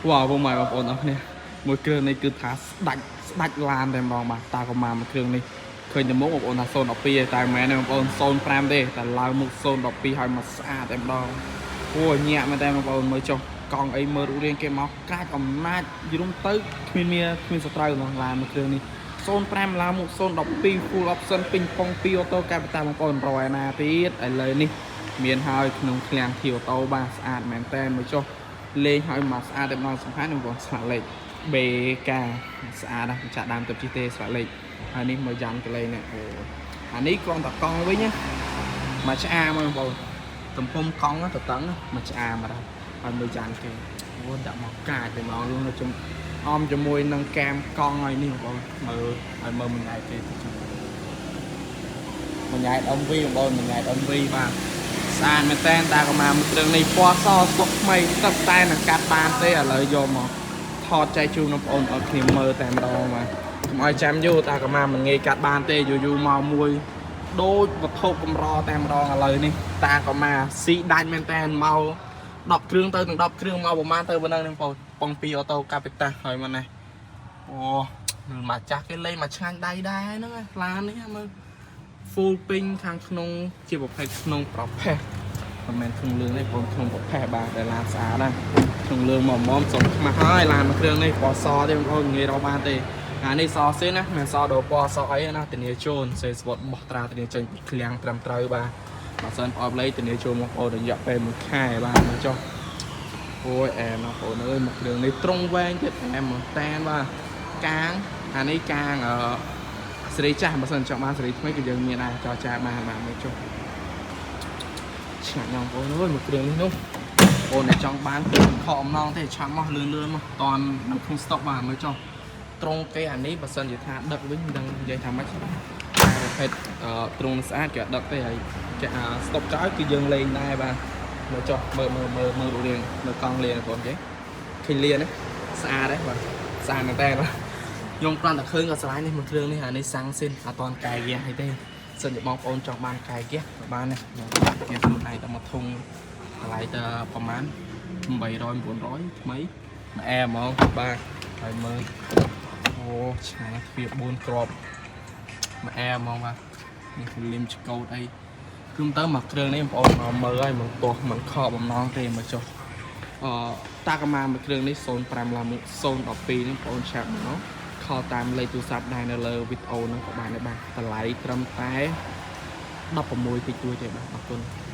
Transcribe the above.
វ៉ាវពុកម៉ែបងប្អូនអរគ្នាមួយគ្រឿងនេះគឺថាស្ដាច់ស្ដាច់ឡានតែម្ដងបាទ Tacoma មួយគ្រឿងនេះឃើញតែមុខបងប្អូនថា012ឯតែមិនមែនទេបងប្អូន05ទេតែឡើងមុខ012ហើយមកស្អាតតែម្ដងអូញាក់មែនតើបងប្អូនមើលចុះកង់អីមើលរូបរាងគេមកកាចអំណាចយល់ទៅគ្មានមានគ្មានសត្រូវក្នុងឡានមួយគ្រឿងនេះ05ឡើងមុខ012 full option ពេញប៉ុង2អូតូកែបតាបងប្អូនរយណាទៀតឥឡូវនេះមានហើយក្នុងឃ្លាំងធីអូតូបាទស្អាតមែនតើមើលចុះ លេងឲ្យមកស្អាតតែម្ដងសំខាន់នឹងបងស្លាកលេខ BK ស្អាតណាស់ចាក់ដើមទៅជិះទេស្លាកលេខហើយនេះមកយ៉ាន់កលេនេះអូអានេះគ្រាន់តែកង់វិញណាមកឆ្អាមកបងប្អូនទំហំកង់ទៅតឹងមកឆ្អាមកដល់ហើយមើលយ៉ាន់គេអូដាក់មកកាចតែម្ដងលងនៅជុំអមជាមួយនឹងកាមកង់ហើយនេះបងប្អូនមើលហើយមើលមួយថ្ងៃគេទៅជុំមួយថ្ងៃ MV បងប្អូនមួយថ្ងៃ MV បាទ ស្អាតមែនតើតាក៏មកមួយគ្រឿងនេះពណ៌សសុកថ្មីទឹកតែនឹងកាត់បានទេឥឡូវយកមកថតចែកជូនបងប្អូនអត់គ្នាមើលតែម្ដងបាទកុំឲ្យចាំយូរតាក៏មកមិនងាយកាត់បានទេយូរយូរមកមួយដូចវត្ថុកម្រតែម្ដងឥឡូវនេះតាក៏មកស៊ីដាច់មែនតើមក10គ្រឿងទៅទាំង10គ្រឿងមកប្រហែលទៅប៉ុណ្ណឹងហ្នឹងបងប៉ុង2អូតូកាពីតាហើយមកនេះអូមកចាស់គេលេងមកឆ្ងាញ់ដៃដែរហ្នឹងឡាននេះមើល full ពេញខាងក្នុងជាប្រភេទក្នុងប្រភេទមិនមែនក្នុងលឿងទេបងក្នុងប្រភេទបាទដែលឡានស្អាតណាក្នុងលឿងមកមុំសុំខ្មាស់ហើយឡានមួយគ្រឿងនេះពណ៌សទេបងប្អូនងាយរកបានទេអានេះសសេណាមិនសដូរពណ៌សអីណាធានាជូនសេស្វតបោះត្រាធានាចេញពីឃ្លាំងត្រឹមត្រូវបាទបើសិនផ្អប់លេធានាជូនបងប្អូនរយៈពេល1ខែបាទមកចុះអូយអែមណាបងប្អូនអើយមួយគ្រឿងនេះត្រង់វែងទៀតអែមមែនតានបាទកាងអានេះកាងអឺ សេរីចាស់បើសិនចង់បានសេរីថ្មីក៏យើងមានដែរចរចាបានបាទមើលចុះឆ្ងាញ់បងប្អូនអើយមួយគ្រឿងនេះនោះបងដែលចង់បានគឺមិនខកអំណងទេឆាប់មកលឿនលឿនមកតន់នៅក្នុងស្តុកបាទមើលចុះត្រង់គេអានេះបើសិនជាថាដឹកវិញមិនដឹងនិយាយថាម៉េចតែប្រភេទត្រង់ស្អាតគេអត់ដឹកទេហើយគេអាស្តុកចោលគឺយើងលេងដែរបាទមើលចុះមើលមើលមើលមើលរូបរាងមើលកង់លៀនបងប្អូនគេឃើញលៀនទេស្អាតទេបាទស្អាតមែនតើបាទ ខ្ញុំគ្រាន់តែឃើញក៏ស្រឡាញ់នេះមួយគ្រឿងនេះអានេះសាំងស៊ីនអត់តន់កែហ្គាសអីទេសិនជាបងប្អូនចង់បានកែហ្គាសក៏បានដែរខ្ញុំដាក់ហ្គាសខ្លួនឯងតែមួយធុងតម្លៃតែប្រហែល800 900ថ្មីមួយអែហ្មងបាទហើយមើលអូឆ្ងាញ់ទ្វារ4គ្រាប់មួយអែហ្មងបាទនេះគឺលឹមឆ្កូតអីគឺទៅមួយគ្រឿងនេះបងប្អូនមកមើលហើយមិនទាស់មិនខកបំណងទេមកចុះអឺ Tacoma មួយគ្រឿងនេះ05ឡាមុខ012នេះបងប្អូនឆាប់មក call តាមលេខទូរស័ព្ទដែរនៅលើវីដេអូហ្នឹងក៏បានដែរបាទតម្លៃត្រឹមតែ16តិចតួចទេបាទអរគុណ។